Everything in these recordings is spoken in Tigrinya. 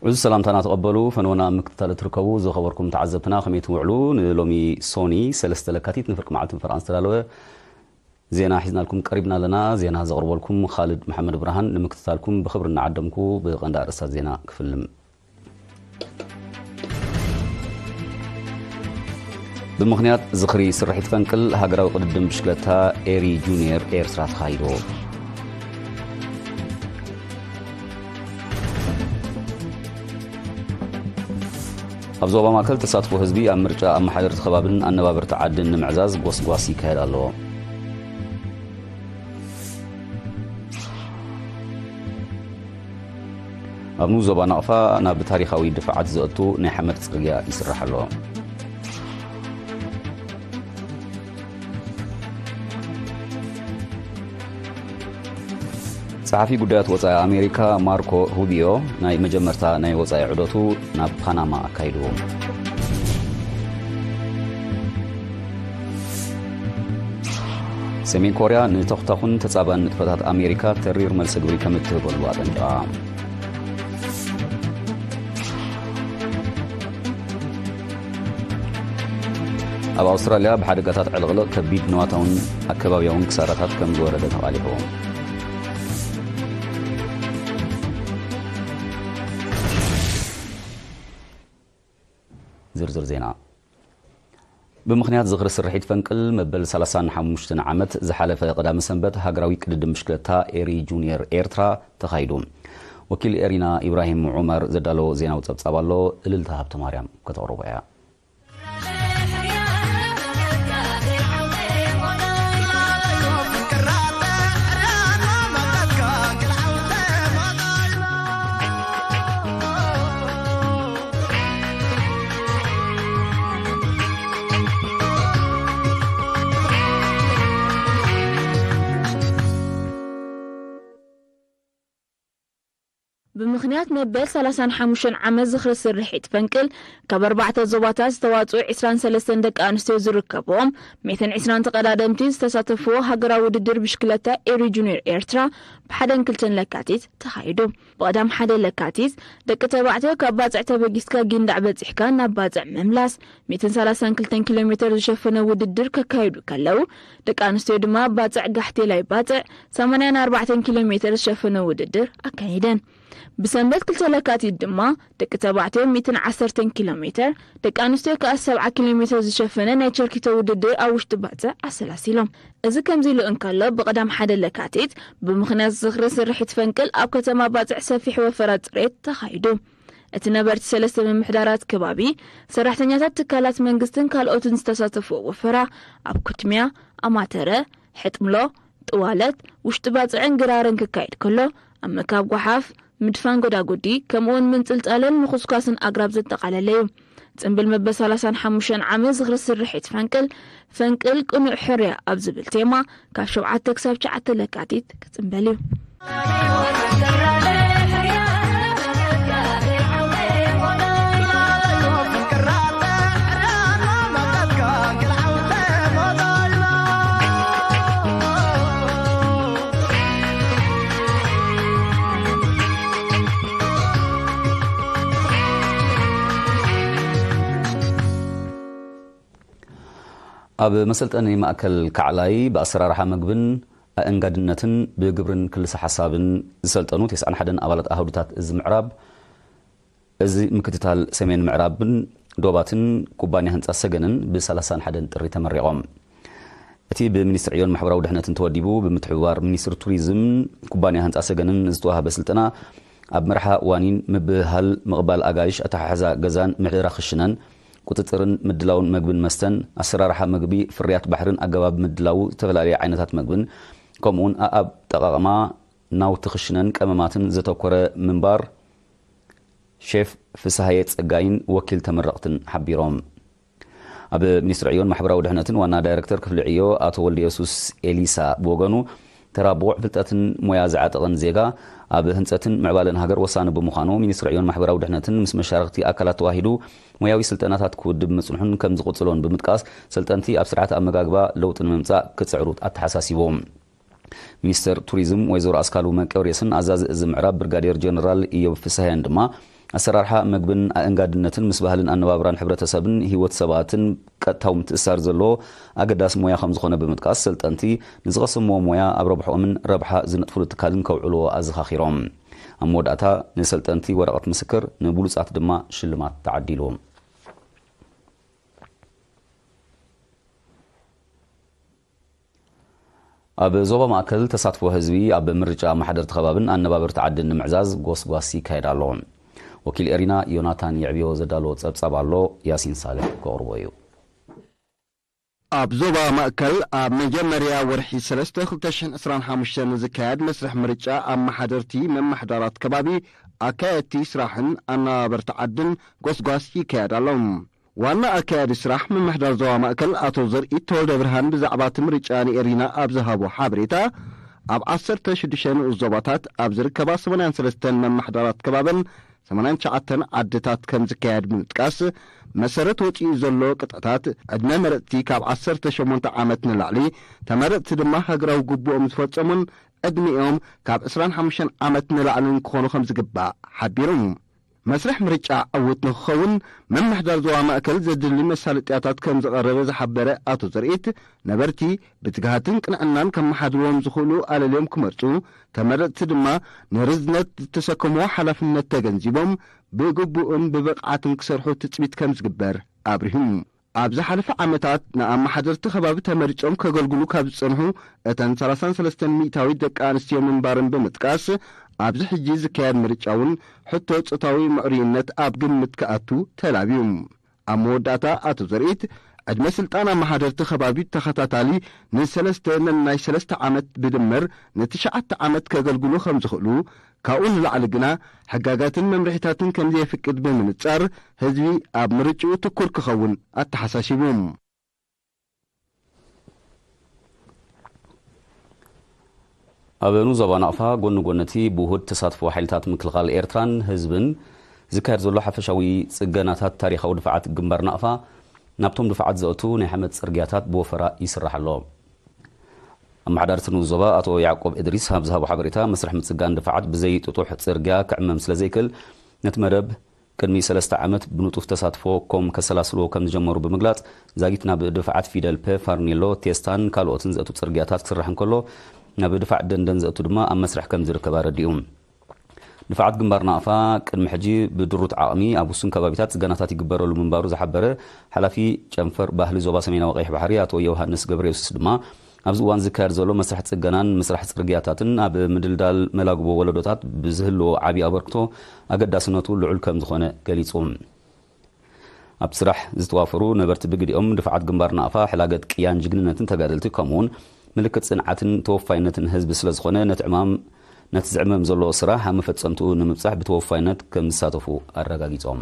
ዕዙዝ ሰላምታና ተቐበሉ። ፈነወና ምክትታል እትርከቡ ዝኸበርኩም ተዓዘብትና ከመይ ትውዕሉ? ንሎሚ ሶኒ ሰለስተ ለካቲት ንፍርቂ መዓልቲ ፈረቓን ዝተዳለወ ዜና ሒዝናልኩም ቀሪብና ኣለና። ዜና ዘቕርበልኩም ኻልድ መሓመድ ብርሃን። ንምክትታልኩም ብኽብሪ እናዓደምኩ ብቐንዲ ኣርእስታት ዜና ክፍልም። ብምኽንያት ዝኽሪ ስርሒት ፈንቅል ሃገራዊ ቅድድም ብሽክለታ ኤሪ ጁኒየር ኤርትራ ተኻይዱ። ኣብ ዞባ ማእከል ተሳትፎ ህዝቢ ኣብ ምርጫ ኣመሓደርቲ ከባብን ኣነባበርቲ ዓድን ንምዕዛዝ ጎስጓስ ይካየድ ኣሎ። ኣብ ንኡስ ዞባ ናቕፋ ናብ ታሪኻዊ ድፋዓት ዘእቱ ናይ ሓመድ ጽርግያ ይስራሕ ኣሎ። ጸሓፊ ጉዳያት ወጻኢ ኣሜሪካ ማርኮ ሩቢዮ ናይ መጀመርታ ናይ ወጻኢ ዑደቱ ናብ ፓናማ ኣካይዱ። ሰሜን ኮርያ ንተኹታኹን ተጻባን ንጥፈታት ኣሜሪካ ተሪር መልሲ ግብሪ ከም እትህበሉ ኣጠንቂቓ። ኣብ ኣውስትራልያ ብሓደጋታት ዕልቕልቕ ከቢድ ንዋታውን ኣከባብያውን ክሳራታት ከም ዝወረደ ተቓሊሑ። ዝርዝር ዜና። ብምኽንያት ዝኽሪ ስርሒት ፈንቅል መበል ሰላሳን ሓሙሽተን ዓመት ዝሓለፈ ቀዳመ ሰንበት ሃገራዊ ቅድድም ብሽክለታ ኤሪ ጁኒየር ኤርትራ ተኻይዱ። ወኪል ኤሪና ኢብራሂም ዑመር ዘዳለዎ ዜናዊ ጸብጻብ ኣሎ። እልልታ ሃብተማርያም ከተቕርቦ እያ። ብምኽንያት መበል ሰላሳን ሓሙሽተን ዓመት ዝኽሪ ስርሒት ፈንቅል፣ ካብ ኣርባዕተ ዞባታት ዝተዋጽኡ ዕስራን ሰለስተን ደቂ ኣንስትዮ ዝርከብዎም ሚእትን ዕስራን ተቐዳደምቲ ዝተሳተፍዎ ሃገራዊ ውድድር ብሽክለታ ኤሪ ጁኒየር ኤርትራ ብሓደን ክልተን ለካቲት ተኻይዱ። ብቐዳም ሓደ ለካቲት፣ ደቂ ተባዕትዮ ካብ ባጽዕ ተበጊስካ ጊንዳዕ በጺሕካ ናብ ባጽዕ ምምላስ፣ ሚእትን ሰላሳን ክልተን ኪሎ ሜተር ዝሸፈነ ውድድር ከካይዱ ከለዉ፣ ደቂ ኣንስትዮ ድማ ባጽዕ ጋሕቴላይ ባጽዕ፣ ሰማንያን ኣርባዕተን ኪሎ ሜተር ዝሸፈነ ውድድር ኣካይደን። ብሰንበት ክልተ ለካቲት ድማ፣ ደቂ ተባዕትዮ ሚእትን ዓሰርተን ኪሎ ሜተር፣ ደቂ ኣንስትዮ ከኣ ሰብዓ ኪሎ ሜተር ዝሸፈነ ናይ ቸርኪቶ ውድድር ኣብ ውሽጢ ባጽዕ ኣሰላሲሎም። እዚ ከምዚ ኢሉ እንከሎ፣ ብቐዳም ሓደ ለካቲት፣ ብምኽንያት ዝኽሪ ስርሒት ፈንቅል ኣብ ከተማ ባጽዕ ሰፊሕ ወፈራ ጽሬት ተኻይዱ። እቲ ነበርቲ ሰለስተ ምምሕዳራት ከባቢ፣ ሰራሕተኛታት ትካላት መንግስትን ካልኦትን ዝተሳተፍዎ ወፈራ፣ ኣብ ኩትሚያ፣ ኣማተረ፣ ሕጥምሎ፣ ጥዋለት፣ ውሽጢ ባጽዕን ግራርን ክካየድ ከሎ፣ ኣብ ምካብ ጓሓፍ፣ ምድፋን ጎዳጉዲ፣ ከምኡውን ምንጽልጻልን ምኹስኳስን ኣግራብ ዘጠቓለለ እዩ። ጽምብል መበል ሰላሳን ሓሙሽተን ዓመት ዝኽሪ ስርሒት ፈንቅል፣ ፈንቅል ቅኑዕ ሕርያ ኣብ ዝብል ቴማ፣ ካብ ሸውዓተ ክሳብ ትሽዓተ ለካቲት ክጽምበል እዩ። ኣብ መሰልጠኒ ማእከል ካዕላይ ብኣሰራርሓ መግብን ኣእንጋድነትን ብግብርን ክልሰ ሓሳብን ዝሰልጠኑ ተስዓን ሓደን ኣባላት ኣህዱታት እዚ ምዕራብ፣ እዚ ምክትታል ሰሜን ምዕራብን ዶባትን ኩባንያ ህንጻ ሰገንን ብሰላሳን ሓደን ጥሪ ተመሪቖም። እቲ ብሚኒስትሪ ዕዮን ማሕበራዊ ድሕነትን ተወዲቡ ብምትሕብባር ሚኒስትሪ ቱሪዝም ኩባንያ ህንጻ ሰገንን ዝተዋህበ ስልጠና ኣብ መርሓ ዋኒን፣ ምብህሃል ምቕባል ኣጋይሽ፣ ኣተሓሕዛ ገዛን ምሕደራ ክሽነን፣ ቁጽጽርን ምድላውን መግብን መስተን፣ ኣሰራርሓ መግቢ፣ ፍርያት ባሕርን ኣገባብ ምድላው ዝተፈላለዩ ዓይነታት መግብን፣ ከምኡውን ኣኣብ ጠቓቕማ ናውቲ ክሽነን ቀመማትን ዘተኮረ ምንባር ሼፍ ፍስሃየ ጸጋይን ወኪል ተመረቕትን ሓቢሮም። ኣብ ሚኒስትሪ ዕዮን ማሕበራዊ ድሕነትን ዋና ዳይረክተር ክፍሊ ዕዮ ኣቶ ወልደየሱስ ኤሊሳ ብወገኑ፣ ተራ ብቑዕ ፍልጠትን ሞያ ዝዓጠቐን ዜጋ ኣብ ህንጸትን ምዕባለን ሃገር ወሳኒ ብምዃኑ፣ ሚኒስትሪ ዕዮን ማሕበራዊ ድሕነትን ምስ መሻርኽቲ ኣካላት ተዋሂዱ ሞያዊ ስልጠናታት ክውድብ ምጽንሑን ከም ዝቕጽሎን ብምጥቃስ፣ ሰልጠንቲ ኣብ ስርዓት ኣመጋግባ ለውጢ ንምምጻእ ክጽዕሩ ኣተሓሳሲቦም። ሚኒስተር ቱሪዝም ወይዘሮ ኣስካሉ መቀብሬስን ኣዛዚ እዚ ምዕራብ ብርጋዴር ጀነራል ኢዮብ ፍስሃያን ድማ፣ ኣሰራርሓ መግብን ኣእንጋድነትን ምስ ባህልን ኣነባብራን ሕብረተሰብን ህይወት ሰባትን ቀጥታዊ ምትእስሳር ዘለዎ ኣገዳሲ ሞያ ከም ዝኾነ ብምጥቃስ፣ ሰልጠንቲ ንዝቐሰምዎ ሞያ ኣብ ረብሕኦምን ረብሓ ዝነጥፍሉ ትካልን ከውዕልዎ ኣዘኻኺሮም። ኣብ መወዳእታ ንሰልጠንቲ ወረቐት ምስክር፣ ንብሉጻት ድማ ሽልማት ተዓዲሉ። ኣብ ዞባ ማእከል ተሳትፎ ህዝቢ ኣብ ምርጫ ኣመሓደርቲ ከባብን ኣነባበርቲ ዓድን ንምዕዛዝ ጎስጓስ ይካየድ ኣሎ። ወኪል ኤሪና ዮናታን የዕብዮ ዘዳለዎ ጸብጻብ ኣሎ፣ ያሲን ሳልሕ ከቕርቦ እዩ። ኣብ ዞባ ማእከል ኣብ መጀመርያ ወርሒ ሰለስተ ክልተ ሽሕን ዕስራን ሓሙሽተን ዝካየድ መስርሕ ምርጫ ኣመሓደርቲ መመሕዳራት ከባቢ፣ ኣካየድቲ ስራሕን ኣነባበርቲ ዓድን ጎስጓስ ይካየድ ኣሎ። ዋና ኣካያዲ ስራሕ ምምሕዳር ዞባ ማእከል ኣቶ ዘርኢ ተወልደ ብርሃን ብዛዕባ እቲ ምርጫ ንኤሪና ኣብ ዝሃቦ ሓበሬታ፣ ኣብ ዓሰርተ ሽዱሽተ ንኡስ ዞባታት ኣብ ዝርከባ ሰማንያን ሰለስተን መመሕዳራት ከባብን ሰማንያን ትሽዓተን ዓድታት ከም ዝካየድ ብምጥቃስ፣ መሰረት ወጺኡ ዘሎ ቅጥዕታት ዕድመ መረጽቲ ካብ ዓሰርተ ሸሞንተ ዓመት ንላዕሊ፣ ተመረጽቲ ድማ ሃገራዊ ግቡኦም ዝፈጸሙን ዕድሚኦም ካብ ዕስራን ሓሙሽተን ዓመት ንላዕልን ክኾኑ ከም ዝግባእ ሓቢሩ። መስርሕ ምርጫ ዕዉት ንክኸውን ምምሕዳር ዞባ ማእከል ዘድሊ መሳለጥያታት ከም ዝቐረበ ዝሓበረ ኣቶ ዘርኢት፣ ነበርቲ ብትግሃትን ቅንዕናን ከመሓድርዎም ዝኽእሉ ኣለልዮም ክመርጹ፣ ተመረጽቲ ድማ ንርዝነት ዝተሰከምዎ ሓላፍነት ተገንዚቦም ብግቡእን ብብቕዓትን ክሰርሑ ትጽቢት ከም ዝግበር ኣብሪሁ። ኣብ ዝሓለፈ ዓመታት ንኣመሓደርቲ ከባቢ ተመሪጾም ከገልግሉ ካብ ዝጸንሑ እተን ሰላሳን ሰለስተን ሚእታዊት ደቂ ኣንስትዮ ምንባረን ብምጥቃስ፣ ኣብዚ ሕጂ ዝካየድ ምርጫ እውን ሕቶ ጾታዊ ምዕሩይነት ኣብ ግምት ክኣቱ ተላብዩ። ኣብ መወዳእታ ኣቶ ዘርኢት፣ ዕድመ ስልጣን ኣመሓደርቲ ከባቢ ተኸታታሊ ንሰለስተ ነናይ ሰለስተ ዓመት ብድምር ንትሽዓተ ዓመት ከገልግሉ ከም ዝኽእሉ፣ ካብኡ ንላዕሊ ግና ሕጋጋትን መምርሒታትን ከም ዘየፍቅድ ብምንጻር፣ ህዝቢ ኣብ ምርጭኡ ትኩር ክኸውን ኣተሓሳሲቡ። ኣብ ንዞባ ናቕፋ፣ ጎኒ ጎኒ እቲ ብውሁድ ተሳትፎ ሓይልታት ምክልኻል ኤርትራን ህዝብን ዝካየድ ዘሎ ሓፈሻዊ ጽገናታት ታሪኻዊ ድፋዓት ግንባር ናቕፋ፣ ናብቶም ድፋዓት ዘእቱ ናይ ሓመድ ጽርግያታት ብወፈራ ይስራሕ ኣሎ። ኣመሓዳሪ እቲ ንኡስ ዞባ ኣቶ ያዕቆብ እድሪስ ኣብ ዝሃቦ ሓበሬታ፣ መስርሕ ምጽጋን ድፋዓት ብዘይ ጥጡሕ ጽርግያ ክዕመም ስለ ዘይክእል፣ ነቲ መደብ ቅድሚ ሰለስተ ዓመት ብንጡፍ ተሳትፎ ኮም ከሰላስልዎ ከም ዝጀመሩ ብምግላጽ፣ ዛጊት ናብ ድፋዓት ፊደል ፐ፣ ፋርኔሎ፣ ቴስታን ካልኦትን ዘእቱ ጽርግያታት ክስራሕ እንከሎ፣ ናብ ድፋዕ ደንደን ዘእቱ ድማ ኣብ መስርሕ ከም ዝርከብ ኣረዲኡ። ድፋዓት ግንባር ናቕፋ ቅድሚ ሕጂ ብድሩት ዓቕሚ ኣብ ውሱን ከባቢታት ጽገናታት ይግበረሉ ምንባሩ ዝሓበረ ሓላፊ ጨንፈር ባህሊ ዞባ ሰሜናዊ ቀይሕ ባሕሪ ኣቶ ዮሃንስ ገብረየሱስ ድማ፣ ኣብዚ እዋን ዝካየድ ዘሎ መስርሕ ጽገናን ምስራሕ ጽርግያታትን ኣብ ምድልዳል መላግቦ ወለዶታት ብዝህልዎ ዓቢ ኣበርክቶ ኣገዳስነቱ ልዑል ከም ዝኾነ ገሊጹ። ኣብ ስራሕ ዝተዋፈሩ ነበርቲ ብግዲኦም፣ ድፋዓት ግንባር ናቕፋ ሕላገት ቅያን ጅግንነትን ተጋደልቲ፣ ከምኡውን ምልክት ጽንዓትን ተወፋይነትን ህዝቢ ስለ ዝኾነ፣ ነቲ ዕማም፣ ነቲ ዝዕመም ዘሎ ስራሕ ኣብ መፈጸምትኡ ንምብጻሕ ብተወፋይነት ከም ዝሳተፉ ኣረጋጊጾም።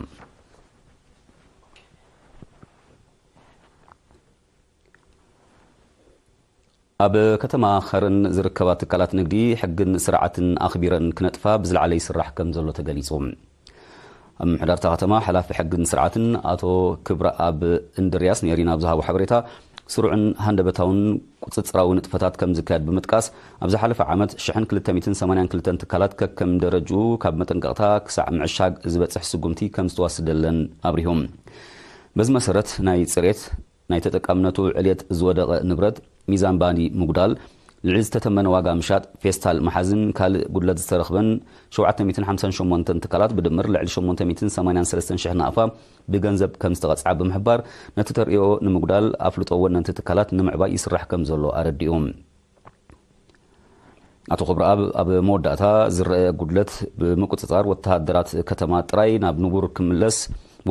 ኣብ ከተማ ኸረን ዝርከባ ትካላት ንግዲ፣ ሕግን ስርዓትን ኣኽቢረን ክነጥፋ ብዝለዓለ ይስራሕ ከም ዘሎ ተገሊጹ። ኣብ ምምሕዳር እታ ከተማ ሓላፊ ሕግን ስርዓትን ኣቶ ክብረኣብ እንድርያስ ንኤሪና ኣብ ዝሃቦ ሓበሬታ፣ ስሩዕን ሃንደበታውን ቁጽጽራዊ ንጥፈታት ከም ዝካየድ ብምጥቃስ፣ ኣብ ዝሓለፈ ዓመት ሽሕን ክልተ ሚእትን ሰማንያን ክልተን ትካላት ከከም ደረጅኡ ካብ መጠንቀቕታ ክሳዕ ምዕሻግ ዝበጽሕ ስጉምቲ ከም ዝተወስደለን ኣብሪሁ። በዚ መሰረት፣ ናይ ጽሬት፣ ናይ ተጠቃምነቱ ዕልየት ዝወደቐ ንብረት፣ ሚዛን ባኒ ምጉዳል፣ ልዕሊ ዝተተመነ ዋጋ ምሻጥ፣ ፌስታል ምሓዝን ካልእ ጉድለት ዝተረኽበን ሸውዓተ ሚእትን ሓምሳን ሸሞንተን ትካላት ብድምር ልዕሊ ሸሞንተ ሚእትን ሰማንያን ሰለስተን ሽሕ ናቕፋ ብገንዘብ ከም ዝተቐጽዓ ብምሕባር፣ ነቲ ተርእዮ ንምጉዳል ኣፍልጦ ወነንቲ ትካላት ንምዕባይ ይስራሕ ከም ዘሎ ኣረዲኡ። ኣቶ ክብረኣብ ኣብ መወዳእታ፣ ዝረአ ጉድለት ብምቁጽጻር ወተሃደራት ከተማ ጥራይ ናብ ንቡር ክምለስ፣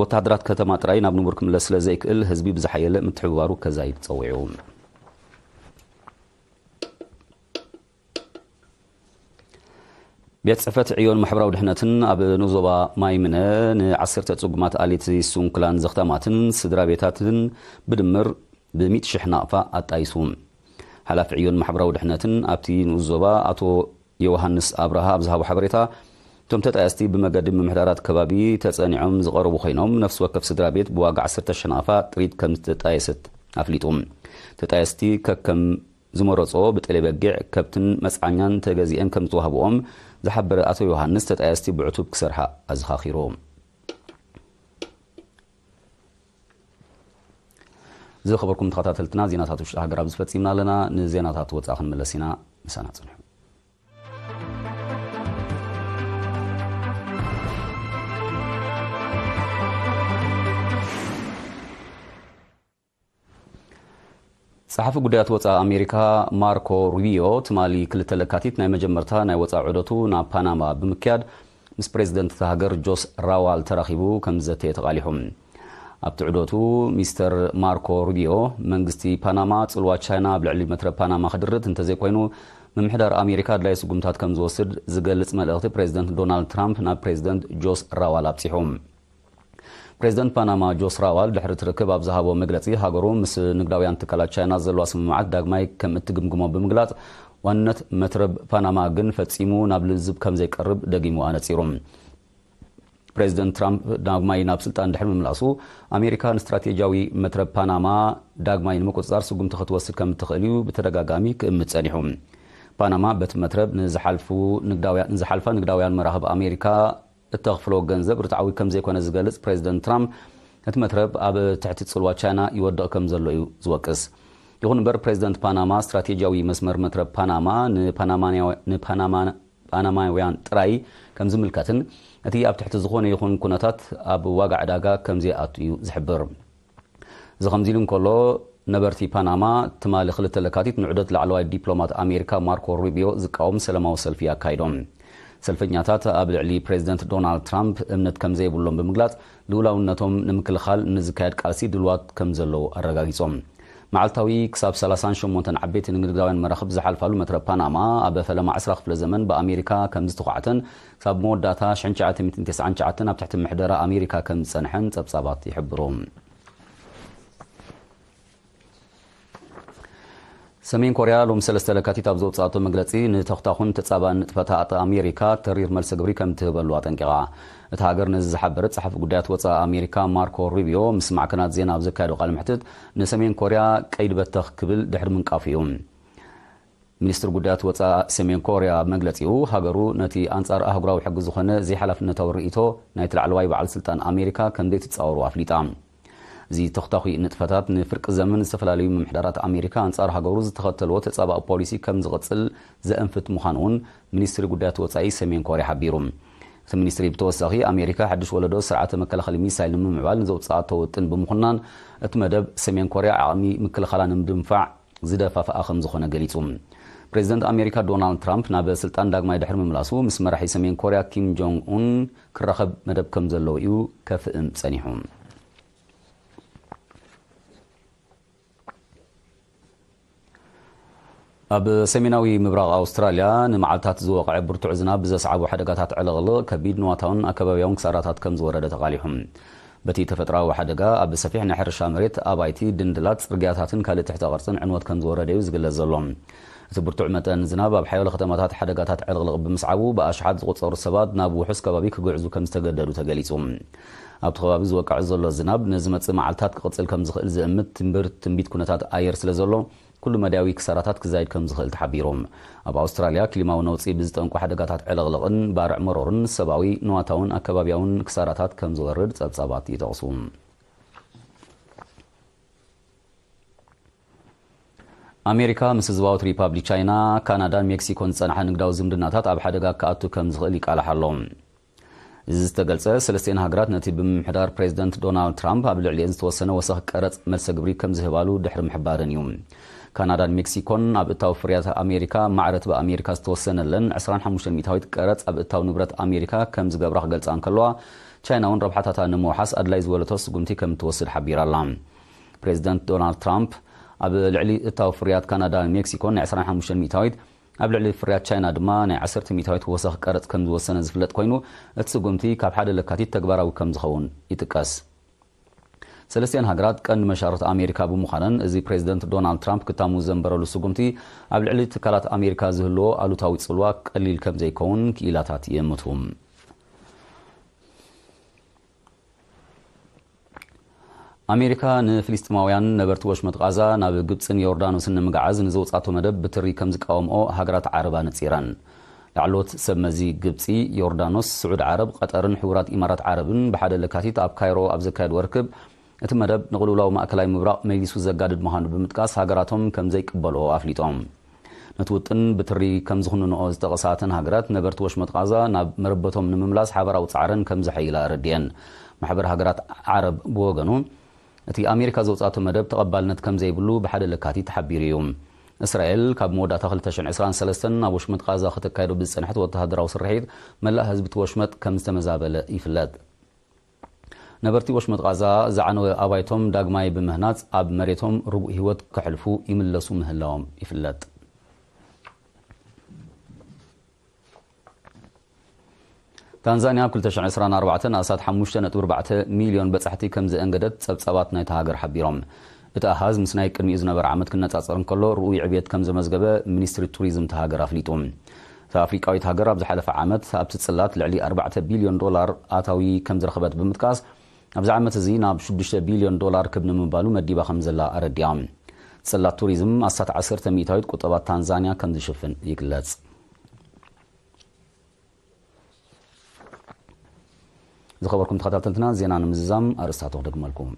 ወተሃደራት ከተማ ጥራይ ናብ ንቡር ክምለስ ስለ ዘይክእል፣ ህዝቢ ብዝሓየለ ምትሕብባሩ ከዛይድ ጸዊዑ። ቤት ጽሕፈት ዕዮን ማሕበራዊ ድሕነትን ኣብ ንኡስ ዞባ ማይምነ ንዓሰርተ ጽጉማት ኣሊት ስንኩላን ዘኽታማትን ስድራ ቤታትን ብድምር ብሚእቲ ሽሕ ናቕፋ ኣጣይሱ። ሓላፊ ዕዮን ማሕበራዊ ድሕነትን ኣብቲ ንኡስ ዞባ ኣቶ ዮሃንስ ኣብርሃ ኣብ ዝሃቦ ሓበሬታ፣ እቶም ተጣየስቲ ብመገዲ ምምሕዳራት ከባቢ ተጸኒዖም ዝቐረቡ ኮይኖም፣ ነፍሲ ወከፍ ስድራ ቤት ብዋጋ ዓሰርተ ሽሕ ናቕፋ ጥሪት ከም ዝተጣየሰት ኣፍሊጡ። ተጣየስቲ ከከም ዝመረጾ ብጠሌ በጊዕ፣ ከብትን መጽዓኛን ተገዚአን ከም ዝተዋህብኦም ዝሓበረ ኣቶ ዮሃንስ፣ ተጣየስቲ ብዕቱብ ክሰርሓ ኣዘኻኺሩ። ዝኸበርኩም ተኸታተልትና፣ ዜናታት ውሽጢ ሃገር ኣብዚ ፈጺምና ኣለና። ንዜናታት ወጻኢ ክንምለስ ኢና። ምሳና ጽንሑ። ጸሓፊ ጉዳያት ወጻኢ ኣሜሪካ ማርኮ ሩቢዮ ትማሊ ክልተ ለካቲት ናይ መጀመርታ ናይ ወጻኢ ዑደቱ ናብ ፓናማ ብምክያድ፣ ምስ ፕሬዝደንት እታ ሃገር ጆስ ራዋል ተራኺቡ ከም ዝዘተየ ተቓሊሑ። ኣብቲ ዑደቱ፣ ሚስተር ማርኮ ሩቢዮ፣ መንግስቲ ፓናማ ጽልዋ ቻይና ኣብ ልዕሊ መትረብ ፓናማ ክድርት እንተዘይኮይኑ፣ ምምሕዳር ኣሜሪካ ኣድላዪ ስጉምታት ከም ዝወስድ ዝገልጽ መልእኽቲ ፕሬዝደንት ዶናልድ ትራምፕ ናብ ፕሬዝደንት ጆስ ራዋል ኣብጺሑ። ፕሬዝደንት ፓናማ ጆስ ራዋል ድሕሪ እቲ ርክብ ኣብ ዝሃቦ መግለጺ፣ ሃገሩ ምስ ንግዳውያን ትካላት ቻይና ዘለዋ ስምምዓት ዳግማይ ከም እትግምግሞ ብምግላጽ፣ ዋንነት መትረብ ፓናማ ግን ፈጺሙ ናብ ልዝብ ከም ዘይቀርብ ደጊሙ ኣነጺሩ። ፕሬዝደንት ትራምፕ ዳግማይ ናብ ስልጣን ድሕሪ ምምላሱ፣ ኣሜሪካ ንስትራቴጂያዊ መትረብ ፓናማ ዳግማይ ንምቁጽጻር ስጉምቲ ክትወስድ ከም እትኽእል እዩ ብተደጋጋሚ ክእምት ጸኒሑ። ፓናማ በቲ መትረብ ንዝሓልፉ ንግዳውያን፣ ንዝሓልፋ ንግዳውያን መራኽብ ኣሜሪካ እተኽፍሎ ገንዘብ ርትዓዊ ከም ዘይኮነ ዝገልጽ ፕሬዝደንት ትራምፕ፣ እቲ መትረብ ኣብ ትሕቲ ጽልዋ ቻይና ይወድቕ ከም ዘሎ እዩ ዝወቅስ። ይኹን እምበር፣ ፕሬዝደንት ፓናማ፣ ስትራቴጂያዊ መስመር መትረብ ፓናማ ንፓናማንያው-፣ ንፓናማ-፣ ፓናማውያን ጥራይ ከም ዝምልከትን፣ እቲ ኣብ ትሕቲ ዝኾነ ይኹን ኩነታት ኣብ ዋጋ ዕዳጋ ከም ዘይኣቱ እዩ ዝሕብር። እዚ ከምዚ ኢሉ እንከሎ፣ ነበርቲ ፓናማ ትማሊ ክልተ ለካቲት ንዑደት ላዕለዋይ ዲፕሎማት ኣሜሪካ ማርኮ ሩቢዮ ዝቃወም ሰላማዊ ሰልፊ ኣካይዶም። ሰልፈኛታት ኣብ ልዕሊ ፕሬዝደንት ዶናልድ ትራምፕ እምነት ከም ዘይብሎም ብምግላጽ፣ ልኡላውነቶም ንምክልኻል ንዝካየድ ቃልሲ ድልዋት ከም ዘለዉ ኣረጋጊጾም። መዓልታዊ ክሳብ ሰላሳን ሸሞንተን ዓበይቲ ንግዳውያን መራኽብ ዝሓልፋሉ መትረብ ፓናማ፣ ኣብ ፈለማ ዕስራ ክፍለ ዘመን ብኣሜሪካ ከም ዝተዃዕተን፣ ክሳብ መወዳእታ ሽሕን ትሽዓተ ሚእትን ተስዓን ትሽዓተን ኣብ ትሕቲ ምሕደራ ኣሜሪካ ከም ዝጸንሐን ጸብጻባት ይሕብሩ። ሰሜን ኮርያ ሎም ሰለስተ ለካቲት ኣብ ዘውጻእቶ መግለጺ፣ ንተኽታኹን ተጻባእን ንጥፈታት ኣሜሪካ ተሪር መልሰ ግብሪ ከም ትህበሉ ኣጠንቂቓ። እታ ሃገር ነዚ ዝሓበረ ጸሓፊ ጉዳያት ወጻኢ ኣሜሪካ ማርኮ ሩቢዮ ምስ ማዕከናት ዜና ኣብ ዘካየዶ ቃለ መሕትት፣ ንሰሜን ኮርያ ቀይዲ በተኽ ክብል ድሕሪ ምንቃፉ እዩ። ሚኒስትር ጉዳያት ወጻኢ ሰሜን ኮርያ ኣብ መግለጺኡ፣ ሃገሩ ነቲ ኣንጻር ኣህጉራዊ ሕጊ ዝኾነ ዘይሓላፍነታዊ ርእይቶ ናይቲ ላዕለዋይ በዓል ስልጣን ኣሜሪካ ከም ዘይትጻወሮ ኣፍሊጣ። እዚ ተኽታኹ ንጥፈታት ንፍርቂ ዘመን ዝተፈላለዩ ምምሕዳራት ኣሜሪካ ኣንጻር ሃገሩ ዝተኸተልዎ ተጻባኢ ፖሊሲ ከም ዝቕጽል ዘእንፍት ምዃኑ እውን ሚኒስትሪ ጉዳያት ወጻኢ ሰሜን ኮርያ ሓቢሩ። እቲ ሚኒስትሪ ብተወሳኺ፣ ኣሜሪካ ሓድሽ ወለዶ ስርዓተ መከላኸሊ ሚሳይል ንምምዕባል ንዘውጽኣቶ ውጥን ብምኹናን፣ እቲ መደብ ሰሜን ኮርያ ዓቕሚ ምክልኻላ ንምድንፋዕ ዝደፋፍኣ ከም ዝኾነ ገሊጹ። ፕሬዝደንት ኣሜሪካ ዶናልድ ትራምፕ ናብ ስልጣን ዳግማይ ድሕሪ ምምላሱ፣ ምስ መራሒ ሰሜን ኮርያ ኪም ጆንግ ኡን ክራኸብ መደብ ከም ዘለዎ እዩ ከፍእም ጸኒሑ። ኣብ ሰሜናዊ ምብራቕ ኣውስትራልያ ንመዓልታት ዝወቕዐ ብርቱዕ ዝናብ ብዘስዓቦ ሓደጋታት ዕልቕልቕ፣ ከቢድ ንዋታውን ኣከባቢያውን ክሳራታት ከም ዝወረደ ተቓሊሑ። በቲ ተፈጥሮኣዊ ሓደጋ፣ ኣብ ሰፊሕ ናይ ሕርሻ መሬት፣ ኣባይቲ፣ ድንድላት፣ ጽርግያታትን ካልእ ትሕተ ቅርጽን ዕንወት ከም ዝወረደ እዩ ዝግለጽ ዘሎ። እቲ ብርቱዕ መጠን ዝናብ ኣብ ሓያሎ ከተማታት ሓደጋታት ዕልቕልቕ ብምስዓቡ፣ ብኣሽሓት ዝቑጸሩ ሰባት ናብ ውሑስ ከባቢ ክግዕዙ ከም ዝተገደዱ ተገሊጹ። ኣብቲ ከባቢ ዝወቅዕ ዘሎ ዝናብ ንዝመጽእ መዓልታት ክቕጽል ከም ዝኽእል ዝእምት ትንብር ትንቢት ኩነታት ኣየር ስለ ዘሎ፣ ኩሉ መዳያዊ ክሳራታት ክዛይድ ከም ዝኽእል ተሓቢሩ። ኣብ ኣውስትራልያ፣ ክሊማዊ ነውጺ ብዝጠንቁ ሓደጋታት ዕልቕልቕን ባርዕ መሮርን ሰብኣዊ፣ ንዋታውን ኣከባቢያውን ክሳራታት ከም ዝወርድ ጸብጻባት ይጠቕሱ። ኣሜሪካ ምስ ህዝባዊት ሪፓብሊክ ቻይና፣ ካናዳን ሜክሲኮን ዝጸንሓ ንግዳዊ ዝምድናታት ኣብ ሓደጋ ክኣቱ ከም ዝኽእል ይቃላሕ ኣሎ። እዚ ዝተገልጸ፣ ሰለስቲኤን ሃገራት ነቲ ብምምሕዳር ፕሬዝደንት ዶናልድ ትራምፕ ኣብ ልዕሊኤን ዝተወሰነ ወሰኽ ቀረጽ መልሰ ግብሪ ከም ዝህባሉ ድሕሪ ምሕባረን እዩ። ካናዳን ሜክሲኮን ኣብ እታዊ ፍርያት ኣሜሪካ ማዕረት ብኣሜሪካ ዝተወሰነለን ዕስራን ሓሙሽተን ሚእታዊት ቀረጽ ኣብ እታዊ ንብረት ኣሜሪካ ከም ዝገብራ ክገልጻ እንከለዋ፣ ቻይና እውን ረብሓታታ ንምውሓስ ኣድላይ ዝበለቶ ስጉምቲ ከም እትወስድ ሓቢራ ኣላ። ፕሬዝደንት ዶናልድ ትራምፕ ኣብ ልዕሊ እታዊ ፍርያት ካናዳን ሜክሲኮን ናይ ዕስራን ሓሙሽተን ሚእታዊት፣ ኣብ ልዕሊ ፍርያት ቻይና ድማ ናይ ዓሰርተ ሚእታዊት ወሰኽ ቀረጽ ከም ዝወሰነ ዝፍለጥ ኮይኑ፣ እቲ ስጉምቲ ካብ ሓደ ለካቲት ተግባራዊ ከም ዝኸውን ይጥቀስ። ሰለስቲኤን ሃገራት ቀንዲ መሻርኽቲ ኣሜሪካ ብምዃነን፣ እዚ ፕሬዝደንት ዶናልድ ትራምፕ ክታሙ ዘንበረሉ ስጉምቲ ኣብ ልዕሊ ትካላት ኣሜሪካ ዝህልዎ ኣሉታዊ ጽልዋ ቀሊል ከም ዘይከውን ክኢላታት ይእምቱ። ኣሜሪካ ንፍልስጢማውያን ነበርቲ ወሽመጥ ቃዛ ናብ ግብጽን ዮርዳኖስን ንምግዓዝ ንዘውጻቶ መደብ ብትሪ ከም ዝቃወምኦ ሃገራት ዓረብ ኣነጺረን። ላዕለዎት ሰብ መዚ ግብጺ፣ ዮርዳኖስ፣ ስዑድ ዓረብ፣ ቀጠርን ሕቡራት ኢማራት ዓረብን ብሓደ ለካቲት ኣብ ካይሮ ኣብ ዘካየድዎ ርክብ፣ እቲ መደብ ንቕልውላው ማእከላይ ምብራቕ መሊሱ ዘጋድድ ምዃኑ ብምጥቃስ፣ ሃገራቶም ከም ዘይቅበልኦ ኣፍሊጦም። ነቲ ውጥን ብትሪ ከም ዝኹንንኦ ዝጠቐሳ እተን ሃገራት፣ ነበርቲ ወሽመጥ ቓዛ ናብ መረበቶም ንምምላስ ሓበራዊ ጻዕረን ከም ዘሐይላ ኣረዲኤን። ማሕበር ሃገራት ዓረብ ብወገኑ፣ እቲ ኣሜሪካ ዘውጻእቶ መደብ ተቐባልነት ከም ዘይብሉ ብሓደ ለካቲት ተሓቢሩ እዩ። እስራኤል ካብ መወዳእታ ክልተ ሽሕን ዕስራን ሰለስተን ናብ ወሽመጥ ቓዛ ከተካይዶ ብዝጸንሐት ወተሃደራዊ ስርሒት፣ መላእ ህዝቢ እቲ ወሽመጥ ከም ዝተመዛበለ ይፍለጥ። ነበርቲ ወሽመጥ ቓዛ ዝዓነወ ኣባይቶም ዳግማይ ብምህናጽ፣ ኣብ መሬቶም ርጉእ ህይወት ከሕልፉ ይምለሱ ምህላዎም ይፍለጥ። ታንዛንያ ኣብ ክልተ ሽሕን ዕስራን ኣርባዕተን ኣስታት ሓሙሽተ ነጥቢ ኣርባዕተ ሚልዮን በጻሕቲ ከም ዘእንገደት ጸብጻባት ናይታ ሃገር ሓቢሮም። እቲ ኣሃዝ ምስ ናይ ቅድሚኡ ዝነበረ ዓመት ክነጻጸር እንከሎ፣ ርኡይ ዕብየት ከም ዘመዝገበ ሚኒስትሪ ቱሪዝም እታ ሃገር ኣፍሊጡ። እታ ኣፍሪቃዊት ሃገር ኣብ ዝሓለፈ ዓመት ኣብቲ ጽላት ልዕሊ ኣርባዕተ ቢልዮን ዶላር ኣታዊ ከም ዝረኸበት ብምጥቃስ፣ ኣብዚ ዓመት እዚ ናብ ሽዱሽተ ቢልዮን ዶላር ክብ ንምባሉ መዲባ ከም ዘላ ኣረዲኣ። ጽላት ቱሪዝም ኣስታት ዓሰርተ ሚእታዊት ቁጠባ ታንዛንያ ከም ዝሽፍን ይግለጽ። ዝኸበርኩም ተኸታተልትና፣ ዜና ንምዝዛም ኣርእስታቱ ክደግመልኩም።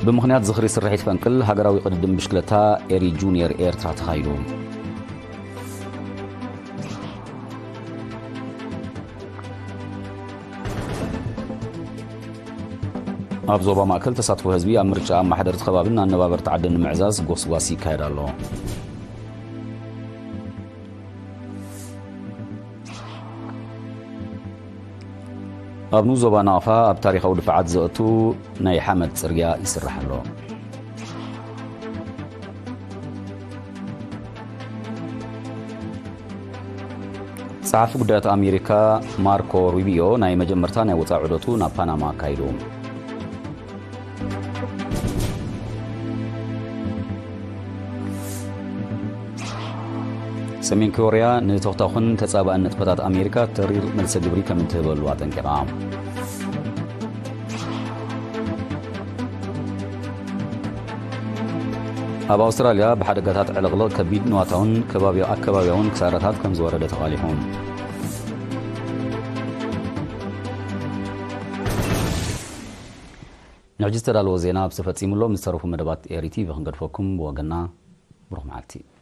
ብምኽንያት ዝኽሪ ስርሒት ፈንቅል፣ ሃገራዊ ቅድድም ብሽክለታ ኤሪ ጁኒየር ኤርትራ ተኻይዱ። ኣብ ዞባ ማእከል፣ ተሳትፎ ህዝቢ ኣብ ምርጫ ኣመሓደርቲ ከባብን ኣነባበርቲ ዓድን ንምዕዛዝ ጎስጓስ ይካየድ ኣሎ። ኣብ ንኡስ ዞባ ናቕፋ፣ ኣብ ታሪኻዊ ድፋዓት ዘእቱ ናይ ሓመድ ጽርግያ ይስራሕ ኣሎ። ጸሓፊ ጉዳያት ኣሜሪካ ማርኮ ሩቢዮ ናይ መጀመርታ ናይ ወጻኢ ዑደቱ ናብ ፓናማ ኣካይዱ። ሰሜን ኮርያ ንተኽታኹን ተጻባእን ንጥፈታት ኣሜሪካ ተሪር መልሰ ግብሪ ከም እትህበሉ ኣጠንቂቓ። ኣብ ኣውስትራልያ ብሓደጋታት ዕልቕልቕ ከቢድ ንዋታውን ከባቢ-፣ ኣከባቢያውን ክሳራታት ከም ዝወረደ ተቓሊሑ። ንሕጂ ዝተዳለወ ዜና ኣብዚ ተፈጺሙ ኣሎ። ምስ ዝተረፉ መደባት ኤሪ ቲቪ ክንገድፈኩም። ብወገንና ብሩኽ መዓልቲ።